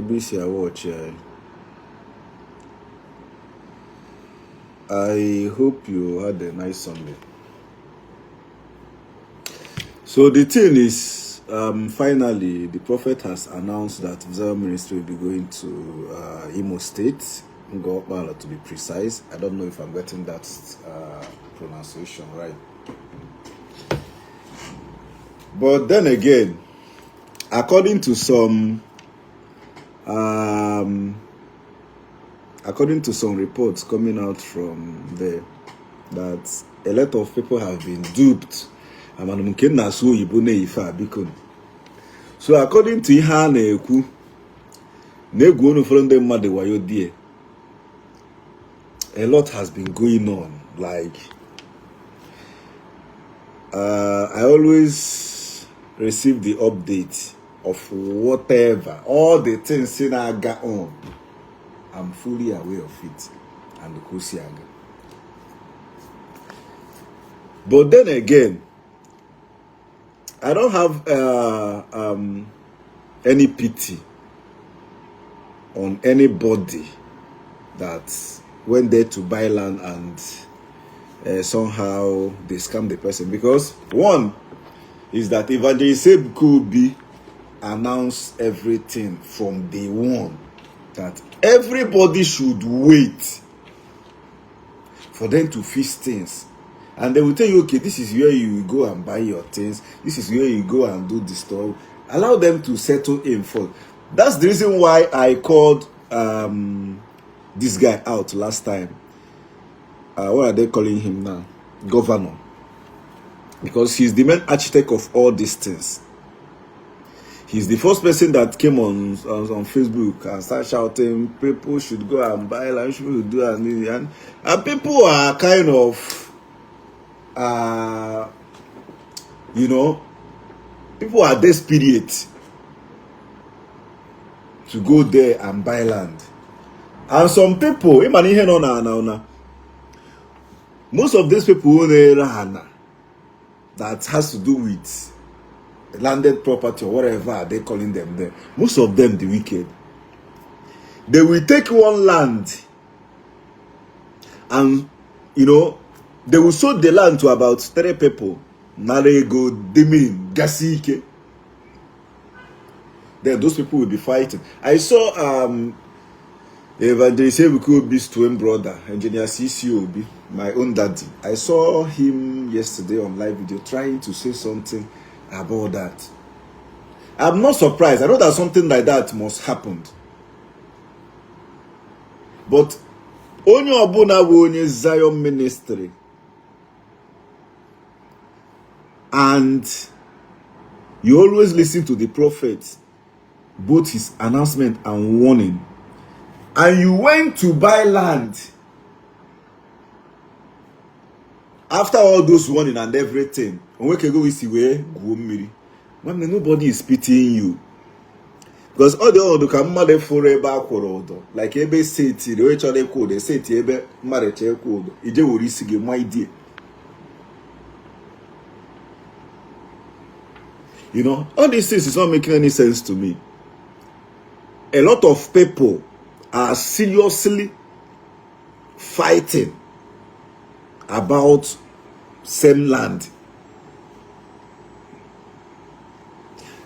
Ebe i si a-watch anyị. I hope you had a nice Sunday. So the thing is, finally, the prophet has announced that Zion Ministry will be going to Imo State, Ngor Okpala to be precise. I don't know if I'm getting that pronunciation right. But then again, according to some reports coming out from there, that a lot of people have been duped. Amana m nke m na-asụ oyibo na-eyife a biko. So according to ihe a na-ekwu na-egwu onu ụfọdụ ndị mmadụ wayo die, a lot has been going on. Like I always receive the update of whatever, all the things na-aga on. I'm fully aware of it and ka o si aga. But then again, I don't have any pity on anybody that went there to buy land and somehow they scam the person. Because one is that Evangelist Ebuka Obi announced everything from day one that everybody should wait for them to fix things. And they will tell you, okay, this is where you go and buy your things. This is where you go and do the stuff. Allow them to settle in first. That's the reason why I called this guy out last time. What are they calling him now? Governor. Because he's the main architect of all these things. He's the first person that came on Facebook and started shouting, people should go and buy land, should do and people are kind of, you know, people are desperate to go there and buy land. And some people, ịma na ihe nọ na ana na most of these people na-ere ana that has to do with landed property or whatever are they calling them there, most of them the wicked. They will take one land and, you know, they will sold the land to about 3 people. Nara ego dimin gasi ike. Then those people will be fighting. I saw Evangelist Ebuka Obi's twin brother, Engineer CC Obi, my own daddy. I saw him yesterday on live video trying to say something about that. I'm not surprised. I know that something like that must happen. But onye ọbụla bụ onye Zion Ministry and you always listen to the prophet, both his announcement and warning, and you went to buy land after all those warning and everything, onwekego isi wee gwuo mmiri. Nwanne, nobody is pitying you. Because all the ọnọdụ ka mmadụ fụrụ ebe a kwụrụ ụdọ, like ebe setiri onye chọrọ ịkwụ ụdọ, eseti ebe mmadụ chọrọ ịkwụ ụdọ, ije were isi gị ma idie. You know, all these things is not making any sense to me. A lot of people are seriously fighting about same land.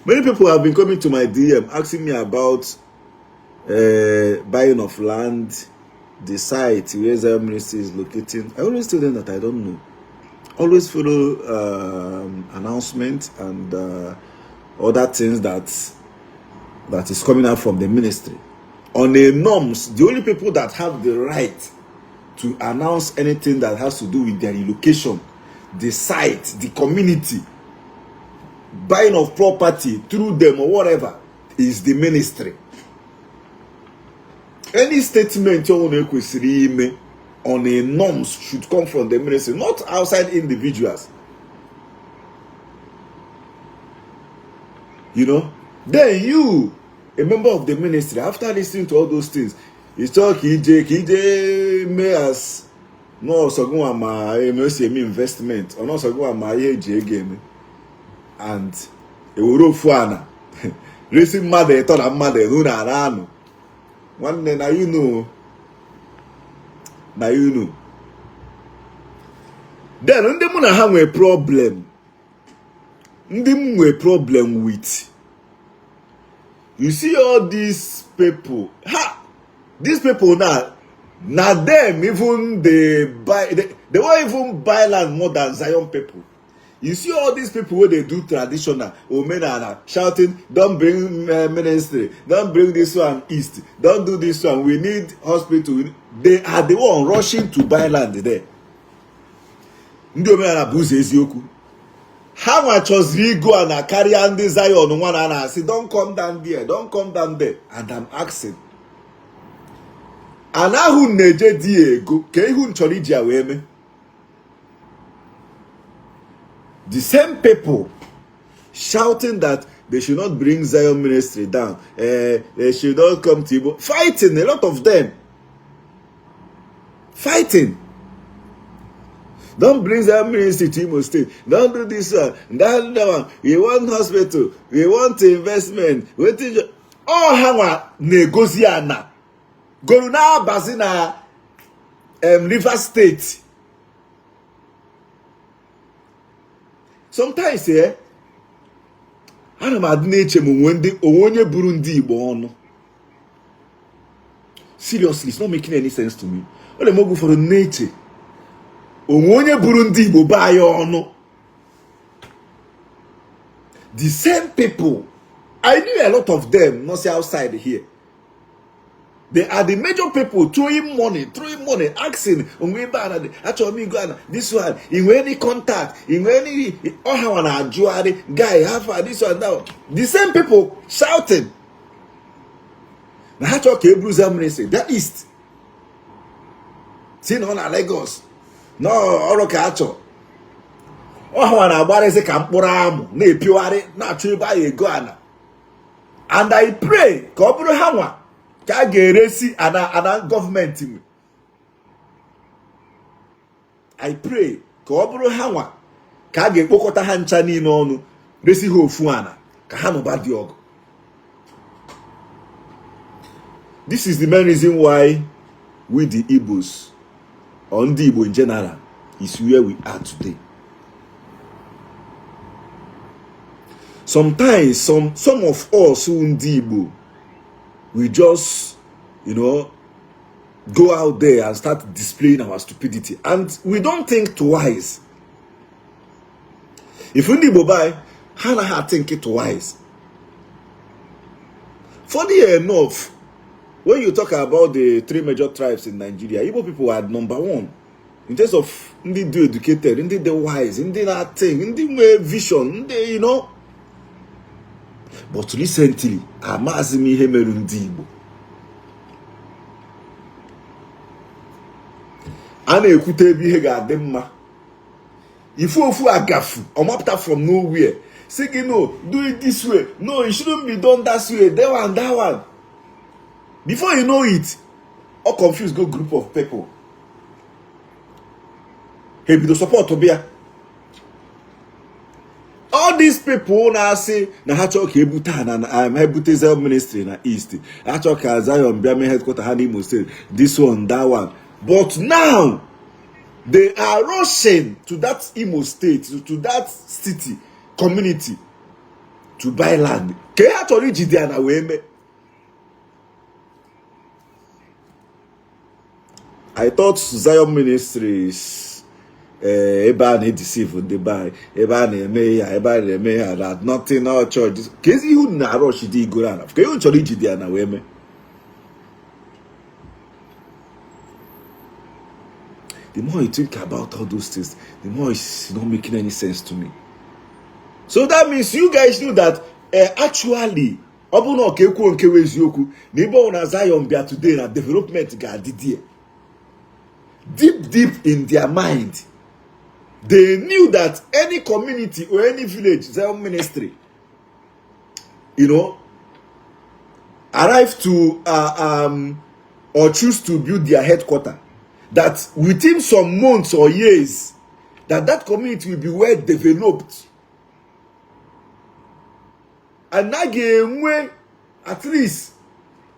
Many people have been coming to my DM asking me about buying of land, the site where Zion Ministry is locating. I always tell them that I don't know. Always follow announcements and other things that is coming out from the ministry. On the norms, the only people that have the right to announce anything that has to do with their relocation, the site, the community, buying of property through them or whatever, is the ministry. Any statement you want to on a norms should come from the ministry, not outside individuals. You know, then you, a member of the ministry, after listening to all those things, you talk EJ may as no so ma investment or not so ma ege and ewere ofu ana resi mmadụ ịtọ na mmadụ enu na ara anụ Nwanne, na you know, na you know. Then ndị mụ na ha nwee problem, ndị m nwee problem with, you see all these people, ha, these people now, na them even dey buy, they won't even buy land more than Zion people. You see all these people wey dey do traditional omenala, shouting, "Don't bring ministry, don't bring this one east, don't do this one, we need hospital." They are the one rushing to buy land there. Ndị omenala bụ ụzọ eziokwu. Ha nwa chọziri igo ana karịa ndị Zion nwa na na-asị, "Don't come down there, don't come down there." And I'm asking, ana ahụ na-eje di ya ego ka ihu m chọrọ iji ya wee mee? The same people shouting that they should not bring Zion ministry down, they should not come to Igbo, fighting, a lot of them fighting, "Don't bring Zion ministry to Imo State, don't do this one, that one, we want hospital, we want investment." Wetin ọ ha nwa na-egozi ana goro na-abazi na Rivers State. Sometimes, ana m adị na-eche m onwe ndị onwe onye buru ndị Igbo ọnụ. Seriously, it's not making any sense to me. Ọ na-eme oge ụfọdụ na-eche onwe onye buru ndị Igbo be anyị ọnụ. The same people, I knew a lot of them not say outside here, they are the major people throwing money, throwing money, asking, "Onwe ebe ana dị, achọrọ m igo ana this one, ị nwere any contact, ị nwere any?" Ọha nwa na-ajụgharị, "Guy, how far this one now?" The same people shouting na ha chọrọ ka e buru Zion ministry that east, si na ọ na Lagos na ọrụ ka a chọrọ. Ọha nwa na-agbarịsị ka mkpụrụ amụ na-epiogharị na-achọ ebe a ego ana. And I pray ka ọ bụrụ ha nwa ka a ga-eresi ana, ana gọọmenti nwe. I pray ka ọ bụrụ ha nwa ka a ga-ekpokọta ha ncha niile ọnụ, resi ha ofu ana ka ha nụba dị ọgụ. This is the main reason why we the Igbos, or ndị Igbo in general, is where we are today. Sometimes some of us who ndị Igbo, we just go out there and start displaying our stupidity, and we don't think twice. If ndị Igbo buy, ha anaghị think twice. Funny enough, when you talk about the three major tribes in Nigeria, Igbo people are number one in terms of ndị dị educated, ndị dị wise, ndị na-think, ndị nwee vision, ndị. But recently, amaghịzi m ihe mere ndị Igbo. A na-ekwute ebe ihe ga-adị mma, ifu ofu agafu ọmapụta from nowhere sị gị, "No, do it this way, no, it shouldn't be done that way," that one, that one. Before you know it, ọ confuse go group of people, ha ebido support bịa. All these people na-asị na ha chọrọ ka ebute ha na ha ebute Zion ministry na east, ha chọrọ ka Zion bịa mee headquarter ha n'Imo State, this one, that one, but now they are rushing to that Imo State, to that city community to buy land ka ha chọrọ iji dị ana wee mee. I thought Zion Ministries, ebe a na-edeceive ndị be anyị, ebe a na-eme ya, ebe a na-eme ya na nothing, no church. Ka ezi ihe unu na-arush dị igoro ana ka ihe unu chọrọ iji dị ana wee mee? The more you think about all those things, the more it's not making any sense to me. So that means you guys knew that actually, ọ bụrụ na ọ ka ekwuo nke wụ eziokwu na ebe ọ na Zion bịa today na development ga-adị there. Deep, deep in their mind, they knew that any community or any village Zion ministry arrive to or choose to build their headquarter, that within some months or years, that community will be well developed and na ga-enwe at least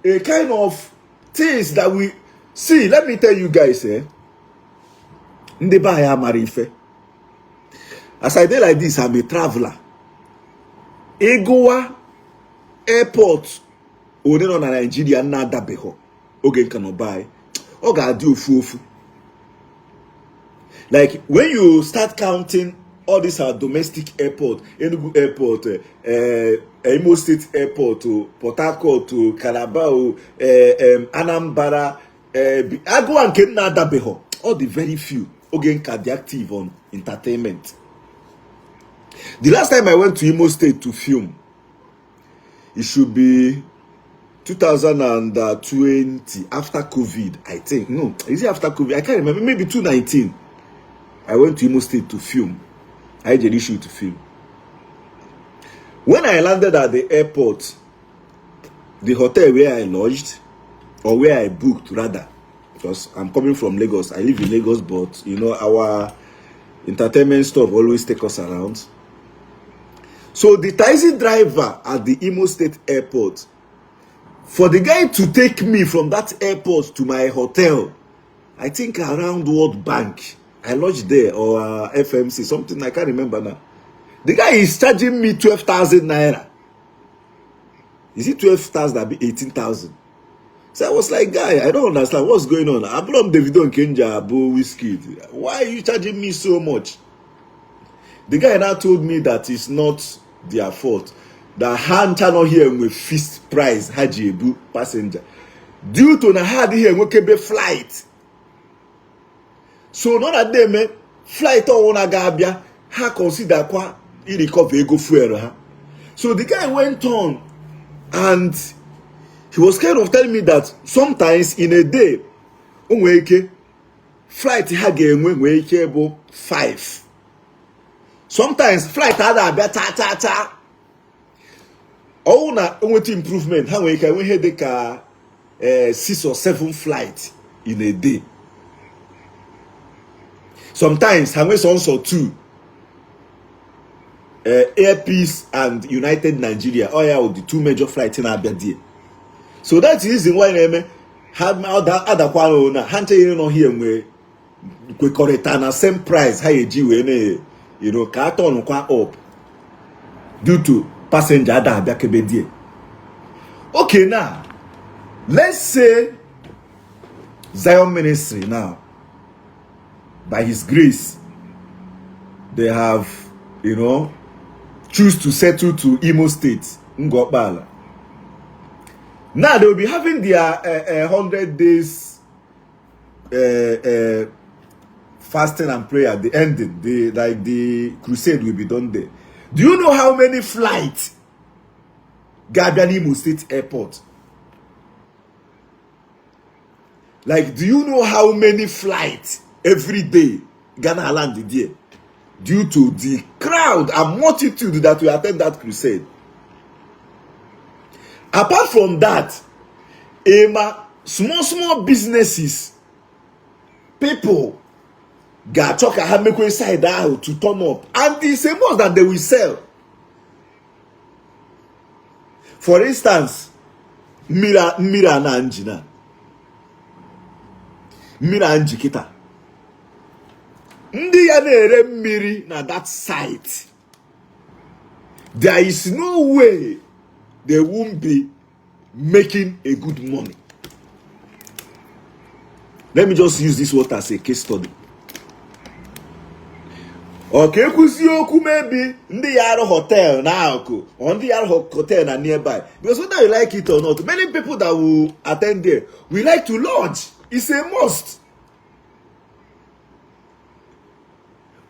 a kind of Things that we see, let me tell you guys, eh, ndị be anyị amara ife. As I dey like this, I'm a traveler. Ịgụwa airport one nọ na Nigeria na-adabeghọ oge nka nọ be anyị, ọ ga-adị ofu ofu. Like when you start counting all these our domestic airport, Enugu airport, Imo State airport, oh, Port Harcourt, oh, Calabar, oh, Anambra, agụwa nke m na-adabeghọ, all the very few oge nka dị active on entertainment. The last time I went to Imo State to film, it should be 2020, after COVID, I think. No, is it after COVID? I can't remember. Maybe 2019. I went to Imo State to film. I had an issue to film. When I landed at the airport, the hotel where I lodged, or where I booked rather, because I'm coming from Lagos. I live in Lagos, but you know, our entertainment stuff always take us around. So the taxi driver at the Imo State Airport, for the guy to take me from that airport to my hotel, I think around World Bank, I lodged there, or FMC, something, I can't remember now. The guy is charging me 12,000 naira. Is it 12,000? That'd be 18,000. So I was like, guy, I don't understand what's going on. Abụrọ m Davido nke nja abụ Wizkid. Why are you charging me so much? The guy now told me that it's not their fault. That ha ncha nọ here with fixed price ha ji ebu passenger. Due to na ha adịghị enwekebe flight. So nọ na eme flight ọwụna ga-abịa, ha consider kwa irecover ego fuel ha. So the guy went on and he was kind of telling me that sometimes in a day, o nwere ike flight ha ga-enwe nwee ike bụ 5. Sometimes flight a na-abịa cha cha cha. Ọwụ na enweta improvement, ha nwere ike enwe ihe dị ka 6 or 7 flight in a day. Sometimes ha nwee sọnsọ 2. Air Peace and United Nigeria, ọ ya the two major flights na-abịa there. So that's the reason why na-eme ha adakwa na ha nche nọ here nwee kwekọrịta na same price ha eji wee na ka a turnụkwa up due to passenger ada abịa kebe there. Okay, now let's say Zion Ministry now, by his grace, they have choose to settle to Imo State, Ngor Okpala. Now they will be having their 100 days fasting and prayer, the ending, the like the crusade will be done there. Do you know how many flights ga-abịa n'Imo State Airport? Like, do you know how many flights every day ga na-land there due to the crowd and multitude that will attend that crusade? Apart from that, ema small small businesses, people ga-achọ ka ha mekwe side ahụ to turn up, and it's a must that they will sell. For instance, mmiri a na nji na mmiri a nji kịta, ndị ya na-ere mmiri na that site, there is no way they won't be making a good money. Let me just use this water as a case study. Ọ ka ekwuzi okwu maybe ndị ya arụ hotel na akụ or ndị ya arụ hotel na nearby, because whether you like it or not, many people that will attend there we like to lodge. It's a must.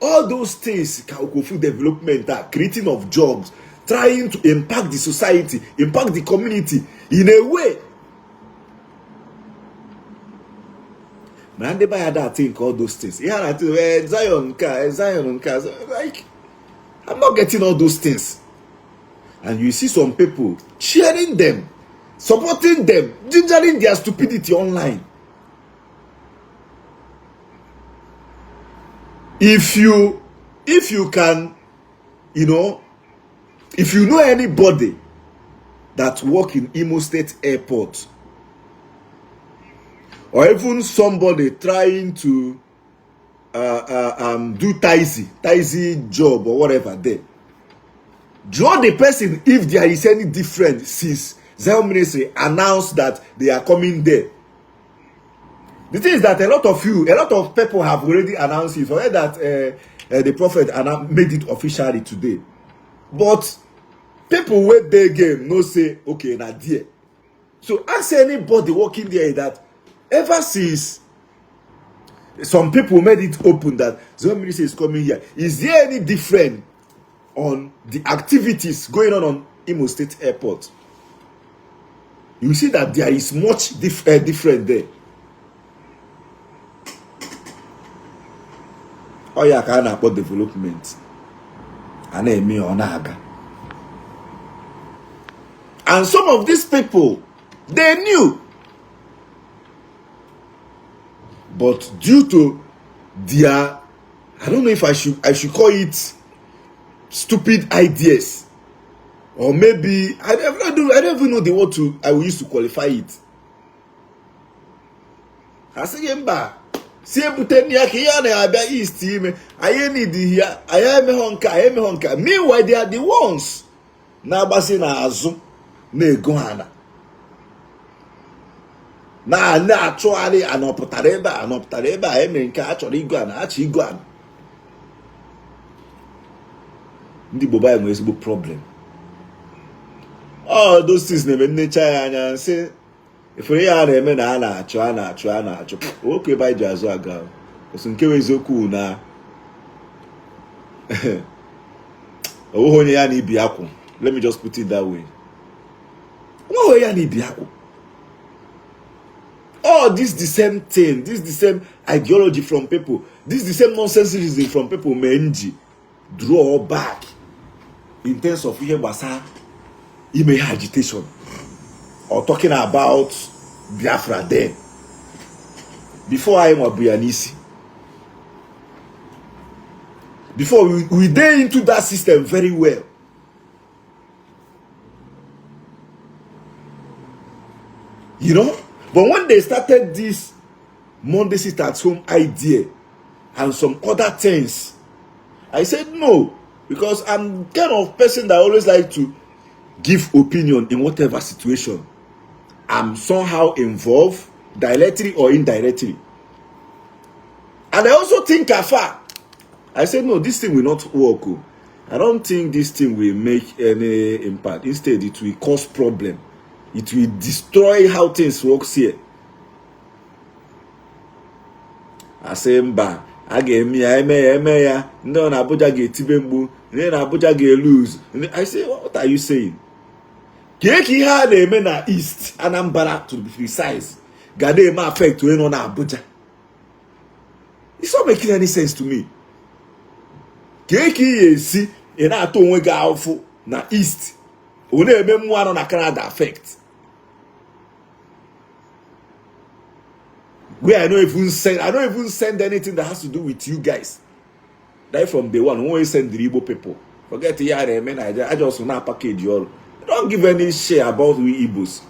All those things ka Okofu development are creating of jobs, trying to impact the society, impact the community in a way. Ma ndị be ya da think all those things. Ihe a na-atụ Zion nke a, Zion nke a, like, I'm not getting all those things. And you see some people cheering them, supporting them, gingering their stupidity online. If you can, if you know anybody that work in Imo State Airport, Or even somebody trying to do taxi job or whatever there. Draw the person if there is any difference since Zion Ministry announced that they are coming there. The thing is that a lot of you, a lot of people have already announced it. Forget that the prophet made it officially today. But people wey dey game no say, okay, na there. So ask anybody working there that ever since some people made it open that Zion Ministry is coming here, is there any difference on the activities going on Imo State Airport? You see that there is much different there. Ọ ya ka a na-akpọ development. A na-eme ọ na-aga. And some of these people, they knew. But due to their, I don't know if I should call it stupid ideas, or maybe I don't even know the word to I will use to qualify it. Ha sị gị mba si ebute nne ya ka ihe a na-abịa east ime anyị need ya anyị emeghọ nke anyị emeghọ nke. Meanwhile, they are the ones na-agbasi n'azụ na-ego ha na na-achụgharị anọpụtara ebe a anọpụtara ebe a eme nke a chọrọ igo ana achọ igo ana. Ndị Igbo be anyị nwere ezigbo problem. All those things na-eme nnecha ya anya nsị efere ihe a na-eme na a na-achụ a na-achụ a na-achụ oke ebe anyị ji azụ aga osu nke bụ eziokwu na onweghị onye ya na ibi akwụ. Let me just put it that way. Onweghị onye ya na ibi akwụ. All this the same thing, this the same ideology from people, this the same nonsense reason from people mee m ji draw back in terms of ihe gbasara ime ihe agitation or talking about Biafra then. Before anyị nwa bụ ya n'isi, before we dey into that system very well. But when they started this Monday sit at home idea and some other things, I said no, because I'm kind of person that always like to give opinion in whatever situation I'm somehow involved, directly or indirectly. And I also think afar. I said, no, this thing will not work. Oh. I don't think this thing will make any impact. Instead, it will cause problem. It will destroy how things works here. Asị mba a ga-eme ya eme ya eme ya ndị ọ na Abuja ga-etibe mgbu ndị na Abuja ga-elose. I say, what are you saying? Kee ka ihe a na-eme na East Anambra, to be precise, ga na-eme affect onye nọ na Abuja? It's not making any sense to me. Kee ka ị ga-esi ị na-atụ onwe gị ahụfụ na East ọ na-eme mmụọ nọ na Canada affect, where I don't even send anything that has to do with you guys? Right from day one, when we send the Igbo people, forget ihe a na-eme Nigeria. I just na package ọrụ. Don't give any share about we Igbos.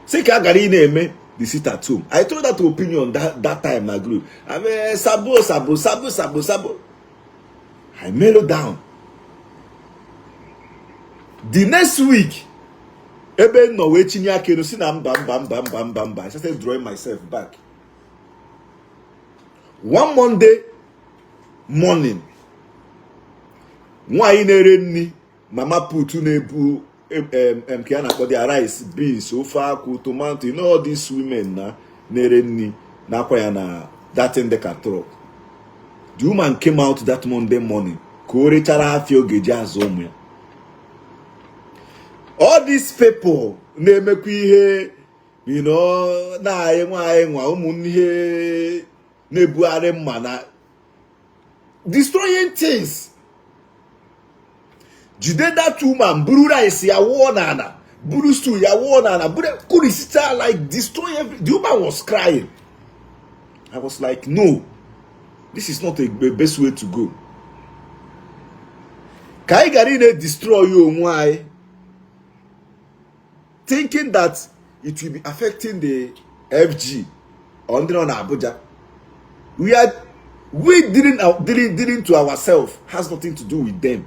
Sị ka a gara ị na-eme the sit at home. I throw that opinion that time na group. I mean, sabo sabo sabo sabo sabo. I mellow down. The next week, ebe m nọ wee chinye aka elu si na mba mba mba mba mba mba. I started drawing myself back. One Monday morning, nwaanyị na-ere nri mama put na-ebu nke a na-akpọ their rice, beans, ofe akwụ, tomato, you know all these women na na-ere nri na-akwa ya na that thing dịka truck. The woman came out that Monday morning ka o rechara afịa oge ji azụ ụmụ ya. All these people na-emekwa ihe na anyị nwa anyị nwa ụmụ ihe na-ebugharị mma na destroying things, jide that woman, buru rice ya wụọ n'ala, buru stew ya wụọ n'ala, buru kurisicha, like destroy every. The woman was crying. I was like, no, this is not a best way to go. Ka anyị gara ị na-destroy onwe anyị thinking that it will be affecting the FG or ndị nọ na Abuja. We are we dealing, dealing, dealing to ourselves has nothing to do with them.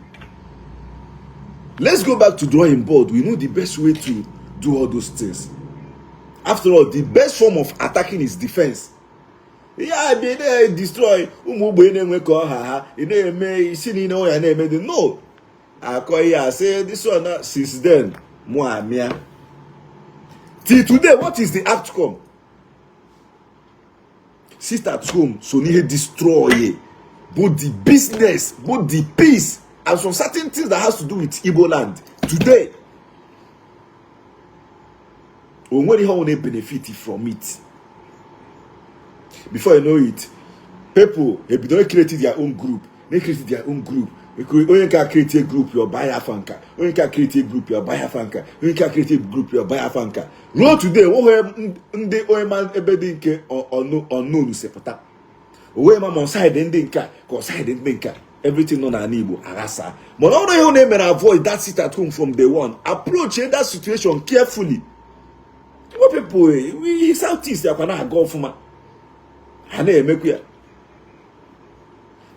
Let's go back to drawing board. We know the best way to do all those things. After all, the best form of attacking is defense. Ihe a bịa na-destroy ụmụ ogbenye na-enwe ka ọha ha ị na-eme isi niile ọ ya na-eme dị no akọ ihe a say this one since then mụ amịa till today. What is the outcome? Sit at home so n'ihe destroy both the business, both the peace and some certain things that has to do with Igbo land today. O nwere ihe ọ na-benefit from it. Before you know it, people ebido create their own group. They create their own group. Onye nke a create a group ya ọba ya afa nka, onye nke a create a group ya ọba ya afa nka, onye nke a create a group ya ọba ya afa nka. Ruo today, nweghị ndị onye ma ebe dị nke unknown si pụta onwe ma ma side ndị nke a ka ọ side ndị nke a. Everything nọ n'ala Igbo aghasa. Mana ọ bụrụ ihe na-emere, avoid that sit at home from day one. Approach that situation carefully. Igbo people, we South East akwa na-aga ọfụma, ha na-emekwa ya.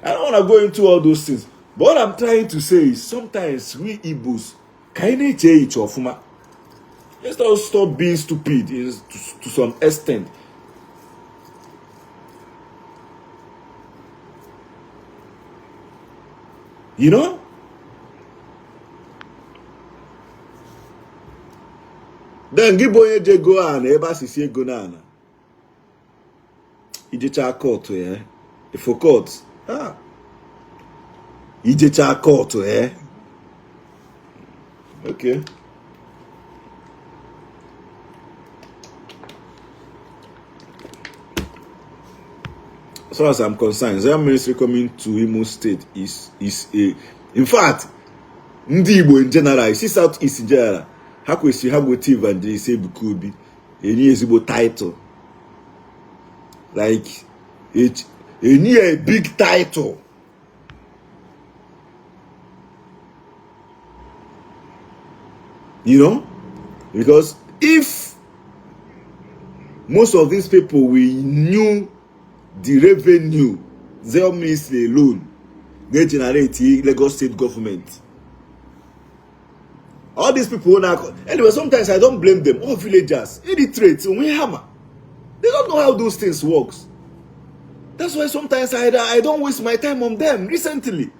I don't want to go into all those things, but what I'm trying to say is sometimes we Igbos ka anyị na-eche echiche ọfụma. Let's all stop being stupid to some extent. You know? Then gị bụ onye je go ana ebe asịsị ego na ana ijecha court ya ifo court, ah, ijecha court ya. Okay, as far as I'm concerned, Zion Ministry coming to Imo State is a, in fact, ndị Igbo in general, isi South East in general, ha kwesịrị ha nweta Evangelist Ebuka Obi, enye ezigbo title, like enye a big title. Because if most of these people we knew the revenue Zion Ministry alone they generate Lagos State government, all these people na. Anyway, sometimes I don't blame them. All villagers, illiterate, onwe hammer, they don't know how those things works. That's why sometimes I don't waste my time on them. Recently,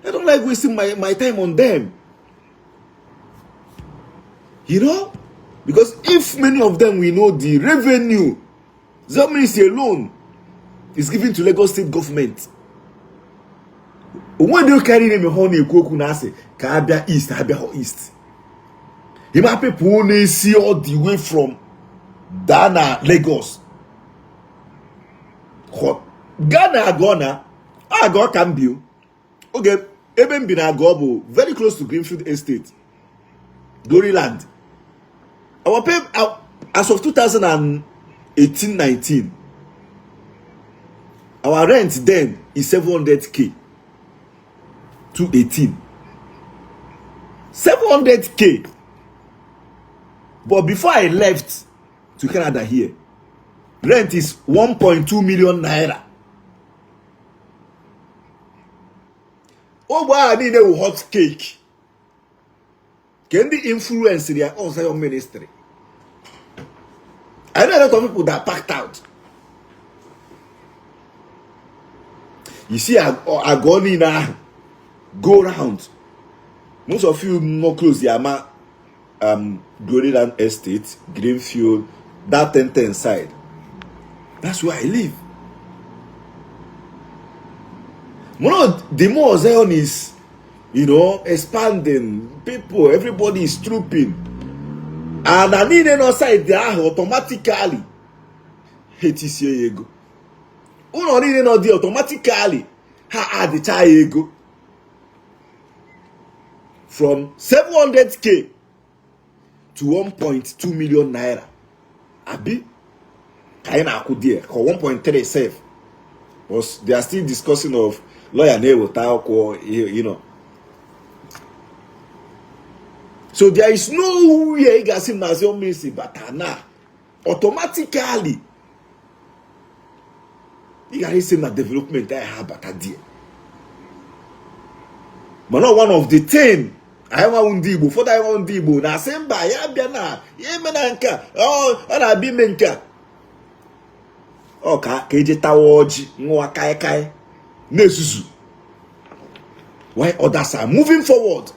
I don't like wasting my time on them, because if many of them we know the revenue Zion Ministry alone is given to Lagos State government, onwe ndị karịrị na-eme ha na-ekwu okwu na asị ka abịa east, abịa east. Ịma people na-esi all the way from Dana, Lagos, Ghana, agọ na agọ ka m bi oge ebe m bi na agọ bụ very close to Greenfield Estate, Gloryland. Our pay as of 2018-19, our rent then is 700K. 218, 700K. But before I left to Canada here, rent is 1.2 million naira. Ogbe a niile wụ hot cake ke ndị influence ya all Zion Ministry. I know a lot of people that packed out. You see, agọ niile ahụ go round. Most of you no close the ama Gloryland Estate, Greenfield, that 1010 side. That's where I live. More, the more Zion is expanding, people, everybody is trooping. And niile nọ side ahụ automatically ha etisie ya ego. Ụlọ niile nọ dị automatically ha adịcha ya ego from 700K to 1.2 million naira. Abi ka anyị na-akwụ there ka 1.3 sef. But they are still discussing of lawyer na-eweta akwụkwọ. So there is nowhere ị ga-asị m na Zion Ministry bata na automatically ị gara ịsị m na development anyị ha bata there. Mana one of the thing anyị nwa wụ ndị Igbo, ụfọdụ anyị nwa wụ ndị Igbo na-asị mba, ya bịa na ya eme na nke a, ọ na-abịa ime nke a, ọ ka ka eje tawa ọjị, ṅụwa kaikai, na-ezuzu while others are moving forward.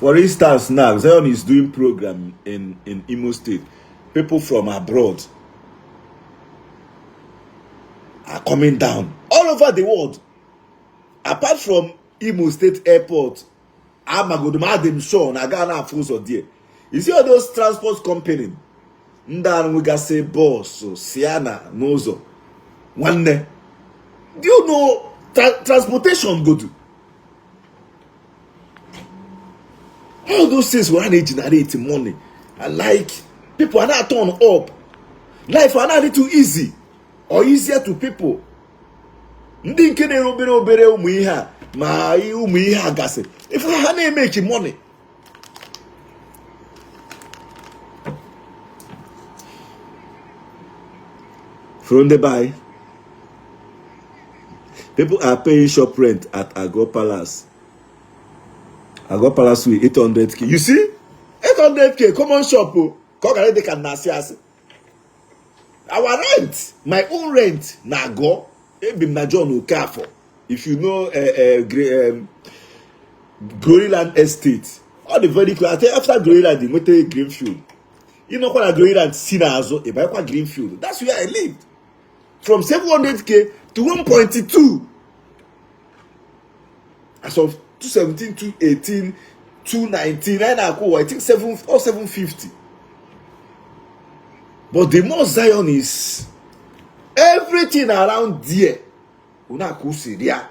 For instance, now Zion is doing program in Imo State. People from abroad are coming down all over the world. Apart from Imo State Airport, amagodo m, adị m sure na aga na-afụ ụzọ there. You see all those transport company ndị a nwegasị bus Sienna n'ụzọ, nwanne, do you know transportation godu, all those things were na-egenerate money. I like people are not turn up life are not too easy or easier to people. Ndị nke na-ere obere obere ụmụ ihe a ma ụmụ ihe a gasị, if ha na-emeki money. From the by, people are paying shop rent at Ago Palace. Ago Palace with 800K. You see? 800K, common shop. Oh. Ka ọ gara dị ka na-asị asị. Our rent, my own rent, na Ago. Ebi m na John Okafor. If you know Gloryland Estate, all the very close. After Gloryland, you nweta Greenfield. Ị nọkwa na Gloryland si n'azụ, ị banyekwa Greenfield. That's where I lived. From 700K to 1.2. As of 2017, 2018, 2019, I na-akwụ, I think 7 or 750. But the more Zion is, everything around there, una akwụsịrị ya.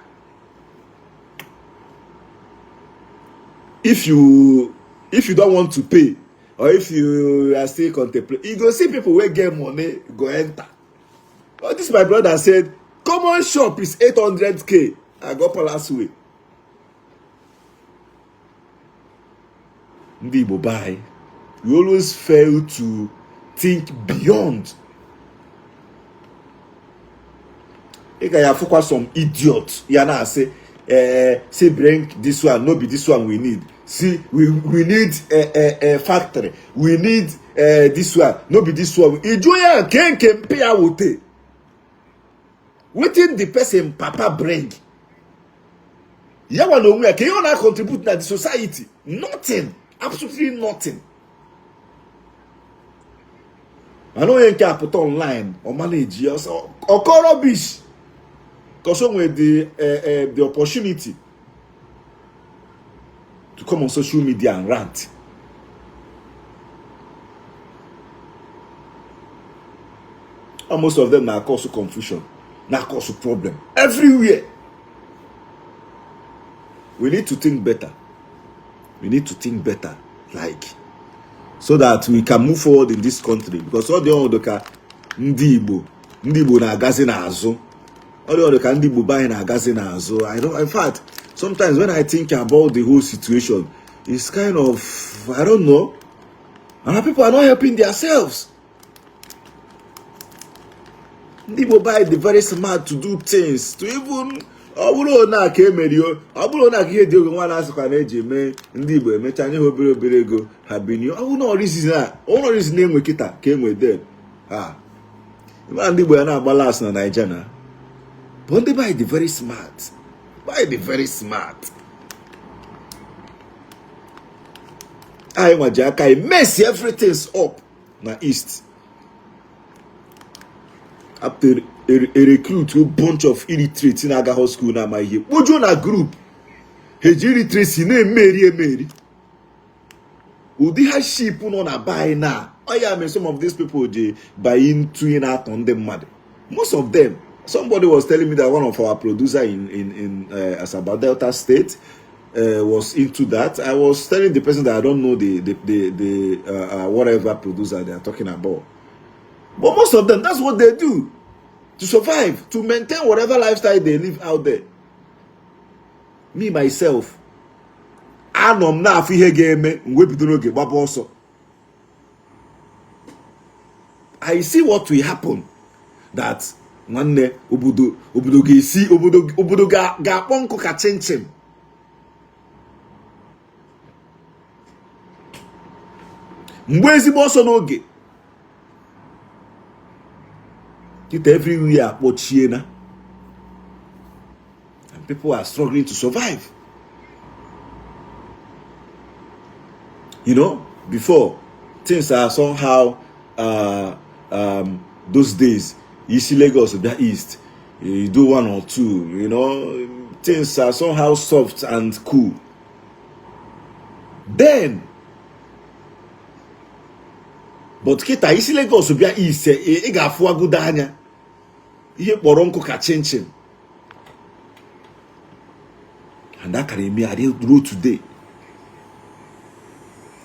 If you don't want to pay or if you are still contemplating, you go see people wey get money go enter. Oh, this my brother said common shop is 800K Ago Palace Way. Ndị Igbo be anyị, we always fail to think beyond. Ị ga ya afụkwa some idiot ya na-asị, eh, say bring this one, no be this one we need. See, we need a factory, we need this one, no be this one. Iju ya nke nke mpe ya wote wetin the person papa bring ya nwa na onwe ya ka ihe ọ na-contribute na the society. Nothing, absolutely nothing. Mana onye nke apụta online, ọ manage ya ọsọ ọkọ rubbish because o nwere the opportunity to come on social media and rant. And most of them na cause confusion, na cause problem everywhere. We need to think better. We need to think better, like, so that we can move forward in this country, because ọ dị ọnọdụ ka ndị Igbo, ndị Igbo na-agazi n'azụ. Ọ dị ọnọdụ ka ndị Igbo be anyị na-agazi n'azụ. I don't, in fact, sometimes when I think about the whole situation, it's kind of, I don't know, and our people are not helping themselves. Ndị Igbo be anyị dị very smart to do things, to even ọ bụrụ na aka emeri, ọ bụrụ na aka ihe dị oge nwa na-asịkwa na eji eme ndị Igbo emecha nye ha obere obere ego ha binye. Ọ bụrụ na ọrịzi na-enwe kịta ka enwe den ha ma ndị Igbo ya na-agba las na Naija na, but ndị be anyị dị very smart, be anyị dị very smart. Anyị nwa ji aka anyị mess everything up na East after a recruit a bunch of illiterate na-agaghị school na-ama ihe kpojuo na group ha eji illiteracy na-emeri emeri ụdị hardship nọ na be anyị na ọ ya mere some of these people ji buy into ị na-atọ ndị mmadụ, most of them. Somebody was telling me that one of our producer in Asaba, Delta State, was into that. I was telling the person that I don't know the whatever producer they are talking about, but most of them, that's what they do to survive, to maintain whatever lifestyle they live out there. Me myself, anọ m na-afụ ihe ga-eme, m wee bido n'oge gbaba ọsọ. I see what will happen, that nwanne obodo obodo ga-esi obodo obodo ga-akpọ nkụ ka chinchin. M gbaa ezigbo ọsọ n'oge. Kịta everywhere akpọchiena and people are struggling to survive. Before, things are somehow those days, i si Lagos bịa East, you do one or two, things are somehow soft and cool. Then, but kịta i si Lagos bịa East, ị ga-afụwagodo anya ihe kpọrọ nkụ ka chinchin. And that can eme adị ruo today.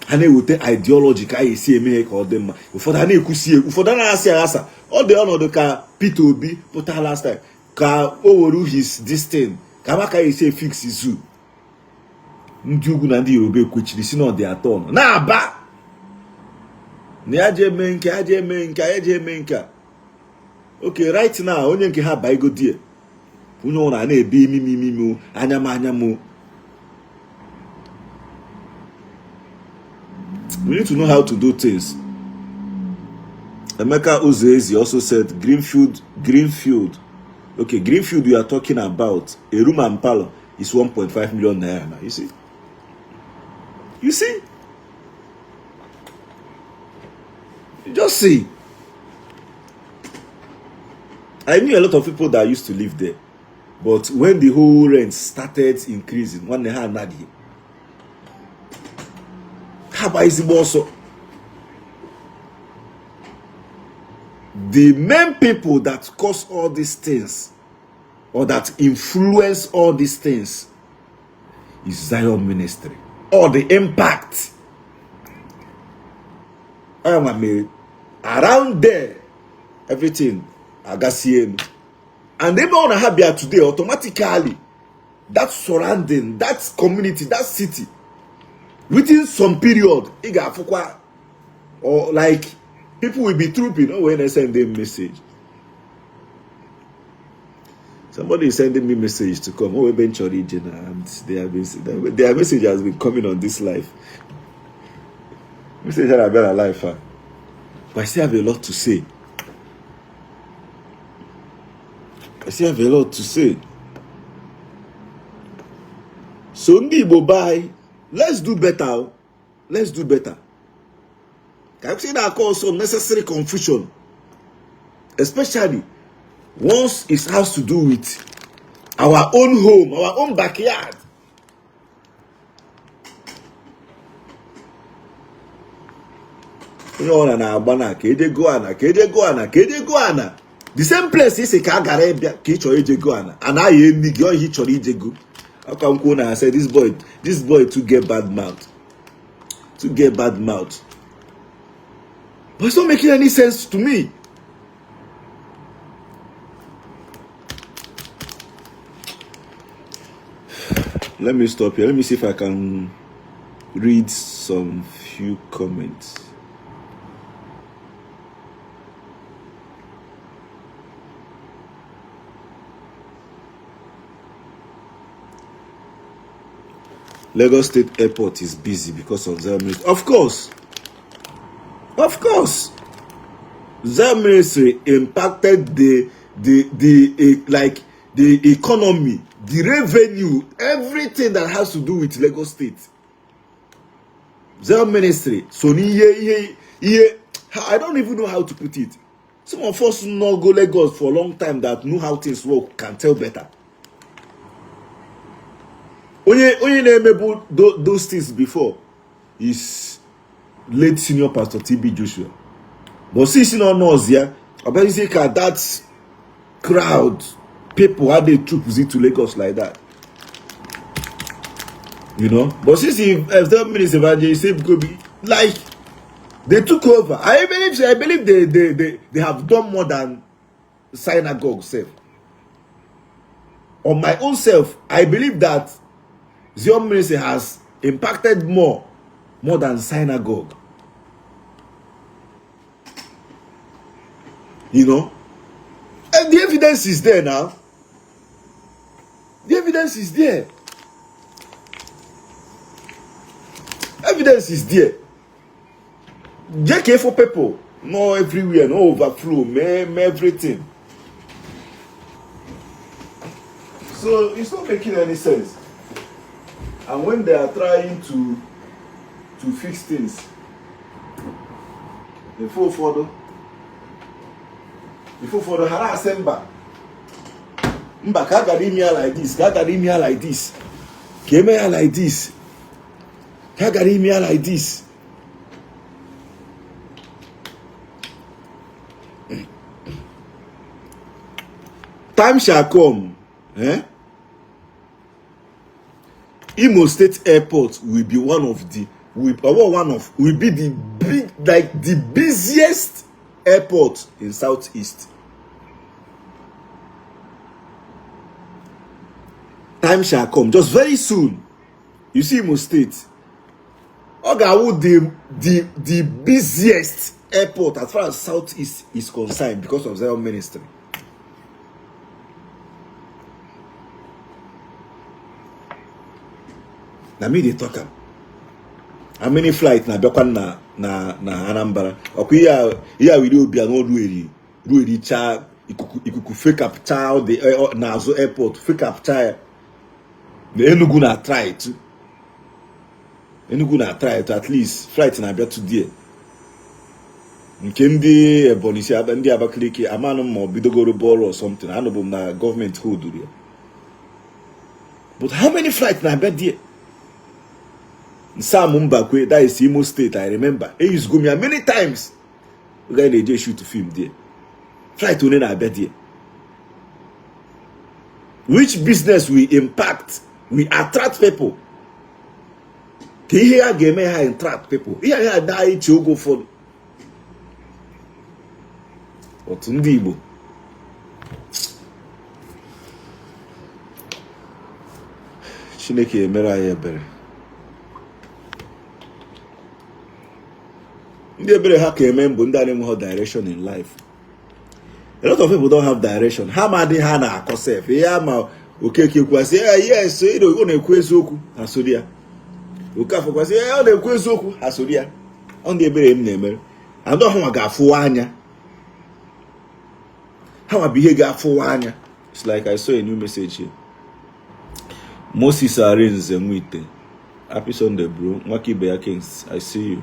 Ha na-eweta ideology ka a esi eme ihe ka ọ dị mma. Ụfọdụ a na-ekwusi, ụfọdụ a na-asị aghasa. Ọ dị ọnọdụ ka Peter Obi pụta last time ka o were his this thing ka maka esi efix zoo. Ndị ugwu na ndị Yoruba ekwechiri si na ọ dị atọ nọ na-aba na ya ji eme nke ya ji eme nke ya ji eme nke a. Okay, right now onye nke ha baigo die, onye ọbụla na-ebe imi imi imi anya m anya m. We need to know how to do things. Emeka Uzoezi also said Greenfield, Greenfield. Okay, Greenfield we are talking about, a room and parlor is 1.5 million naira now. You see? You see? You just see. I knew a lot of people that used to live there. But when the whole rent started increasing, nwanne ha anaghị. Ha gba ezigbo ọsọ. The main people that cause all these things or that influence all these things is Zion Ministry, or the impact around there, everything agasie elu. And ebe ọ na ha bịa today, automatically that surrounding, that community, that city, within some period ị ga-afụkwa or like people will be trooping. Oh, when I send them message, somebody is sending me message to come. Oh, ebe m chọrọ ije na, and they have been their message has been coming on this life. Message ha na-abịa na life a. But I still have a lot to say. I still have a lot to say. So ndị Igbo be anyị, let's do better. Let's do better. Ka anyị kwụsị na-cause unnecessary confusion, especially once it has to do with our own home, our own backyard. Onye ọbụla na-agba na ka eje go ana, ka eje go ana, ka eje go ana. The same place ị sị ka a gara ịbịa ka ị chọrọ ije go ana, anaghị eni gị ọhịa ị chọrọ ije go. Aka m kwuo na say this boy to get bad mouth, to get bad mouth, but it's not making any sense to me. Let me stop here. Let me see if I can read some few comments. Lagos State Airport is busy because of Zion Ministry. Of course. Of course. Zion Ministry impacted the like the economy, the revenue, everything that has to do with Lagos State. Zion Ministry. So ihe ihe ihe, I don't even know how to put it. Some of us no go Lagos for a long time that know how things work can tell better. Onye na-emebu those things before is late senior pastor TB Joshua. But since na nọọsụ ya, ọ bịaghịzi ka that crowd people how they troop to Lagos like that. But since he if minister evangelist Ebuka, like they took over. I believe they have done more than synagogue self. On my own self, I believe that Zion Ministry has impacted more than synagogue. And the evidence is there now. The evidence is there. Evidence is there. JK for people, no everywhere, no overflow, me everything. So it's not making any sense. And when they are trying to fix things, ife ụfọdụ ha na-asị mba mba, ka a gara ime ya like this, ka a gara ime ya like this, ka eme ya like this, ka a gara ime ya like this. Time shall come, eh? Imo State Airport will be one of the will or one of will be the big, like, the busiest airport in Southeast. Time shall come, just very soon. You see Imo State, ọ ga-awụ the busiest airport as far as Southeast is concerned because of Zion Ministry. Na me dey talk am. How many flight na-abịakwa na Anambra? Ọkwa ihe a wiri obi anọ rueri ruerichaa ikuku fekapụcha dị n'azụ airport, fekapụcha ya na Enugu na try to Enugu na try to at least flight na-abịa to there. Nke ndị Ebonyi si ndị Abakaliki, amanụ ma ọ bidogoro bọọlụ or something. Anụbụ m na gọọmenti holduru ya, but how many flight na-abịa there? Sam Mbakwe, that is Imo State. I remember eyuzugo m ya many times oge anyị na-eje shoot film there. Flight one na-abịa there? Which business will impact, will attract people? Ka ihe ya ga-eme ha attract people? Ihe anyị ada iche oge ụfọdụ otu ndị Igbo Chineke emere anyị ebere. Ndị ebere ha ka eme mbụ ndị a na-enweghị direction in life. A lot of people don't have direction. Ha ma adị ha na-akọ sef ihe ama. Okeke kwasị, "Yes, ọ na-ekwu eziokwu," ha soro ya. Okafọ kwasị, "Ọ na-ekwu eziokwu," ha soro ya. Ọ ndị ebere m na-emere andị ọhụwa ga-afụwa anya ha nwa bụ ihe ga-afụwa anya. It's like I saw a new message here. Moses Arinze Nwite, happy Sunday, bro. Nwaka ya Kings, I see you.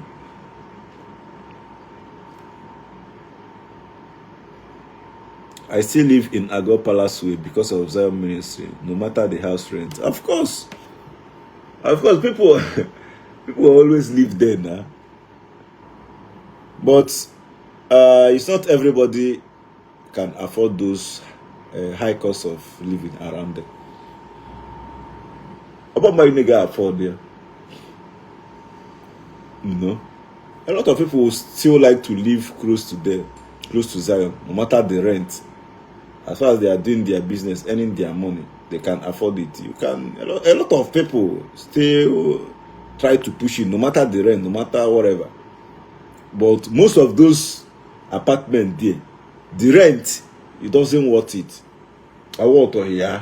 I still live in Ago Palace Way because of Zion Ministry, no matter the house rent. Of course. Of course, people always live there now. But it's not everybody can afford those high costs of living around there. About my nigga afford there. A lot of people will still like to live close to there, close to Zion, no matter the rent. As far as they are doing their business, earning their money, they can afford it. You can a lot of people still try to push it, no matter the rent, no matter whatever. But most of those apartment there, the rent, it doesn't worth it. Awọtọghị ya.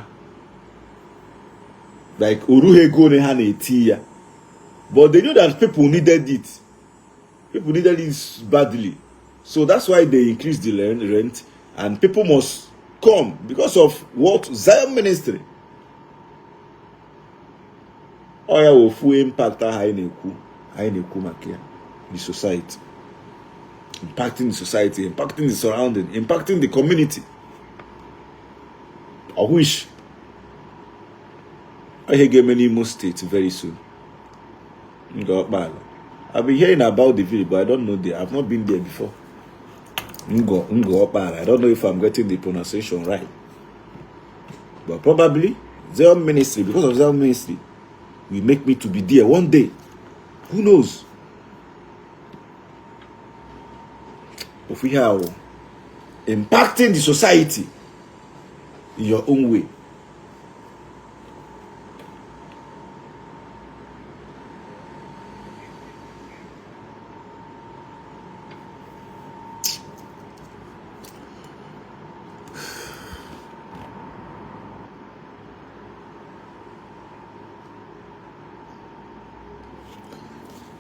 Like orughị ego ole ha na-eti ya. But they knew that people needed it. People needed it badly. So that's why they increased the rent, and people must come because of what? Zion Ministry. Ọ ya wụ ofu impact ahụ anyị na-ekwu maka ya, the society, impacting the society, impacting the surrounding, impacting the community, of which ihe ga-eme n'Imo State very soon. Ngor Okpala, I've been hearing about the village, but I don't know there. I've not been there before. Ngor Okpala, I don't know if I'm getting the pronunciation right, but probably Zion Ministry, because of Zion Ministry, will make me to be there one day. Who knows? Ofu ihe ahụ, impacting the society in your own way.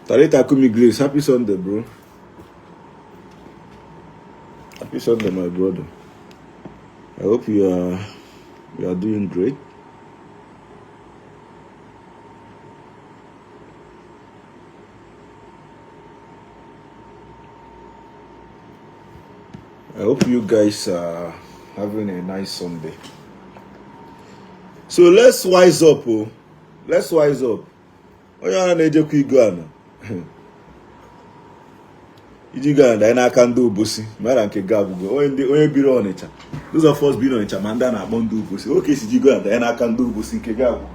Tarita Kumi Grace, happy Sunday, bro. Happy Sunday, my brother. I hope you are doing great. I hope you guys are having a nice Sunday. So let's wise up, oh. Let's wise up. Onye ọra na-ejekwa igo ana iji go ana n'aka ndị Obosi mara nke ga agwụgo onye ndị onye biri Ọnịcha, those of us biri Ọnịcha, ma ndị a na-akpọ ndị Obosi oke si ji go ana n'aka ndị Obosi nke ga agwụ.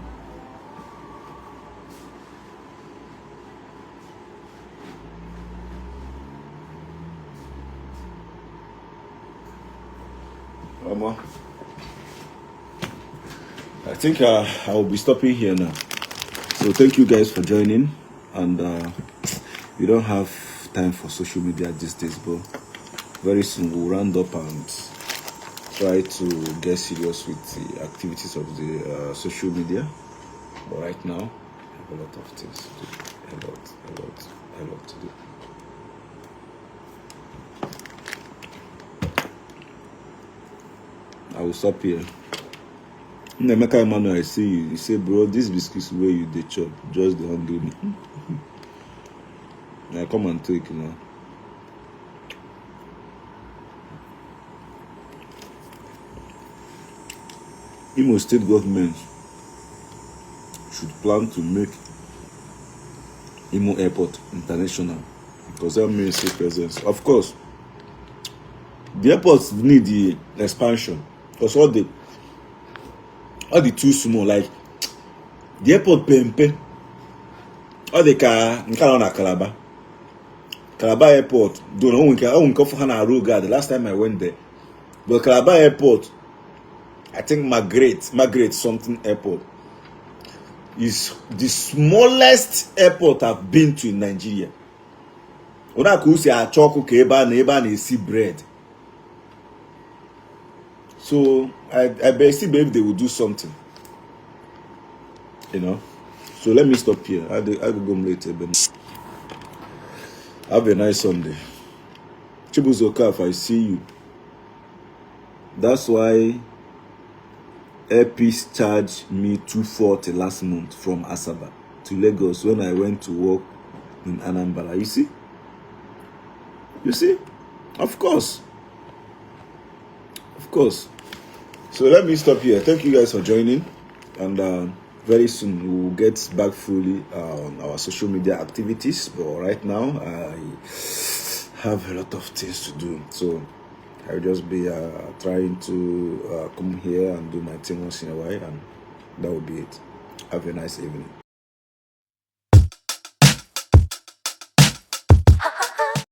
Omo. I think I will be stopping here now. So thank you guys for joining. And we don't have time for social media these days, but very soon we'll round up and try to get serious with the activities of the social media. But right now, I have a lot of things to do. A lot, a lot, a lot to do. I will stop here. Nnemeka Emmanuel, I see you. You say, bro, this biscuits wey you dey chop just dey hungry me. I come and take now. Imo State government should plan to make Imo Airport international because that means presence. Of course, the airports need the expansion because all the too small, like the airport pempe ọ dị ka nke a nọ na Calabar, Calabar Airport do na onwe nke ọfụ ha na-arụ oge a, the last time I went there. But Calabar Airport, I think Margaret something airport is the smallest airport I've been to in Nigeria. Ụna ka o si achọ ọkụ ka ebe a na ebe a na-esi bread. So I still believe they will do something. So let me stop here. I go later, but have a nice Sunday. Chibuzo Kaf, I see you. That's why Air Peace charged me 240 last month from Asaba to Lagos when I went to work in Anambra. You see? You see? Of course. Of course. So let me stop here. Thank you guys for joining. And very soon we will get back fully on our social media activities. But right now, I have a lot of things to do. So I'll just be trying to come here and do my thing once in a while, and that will be it. Have a nice evening.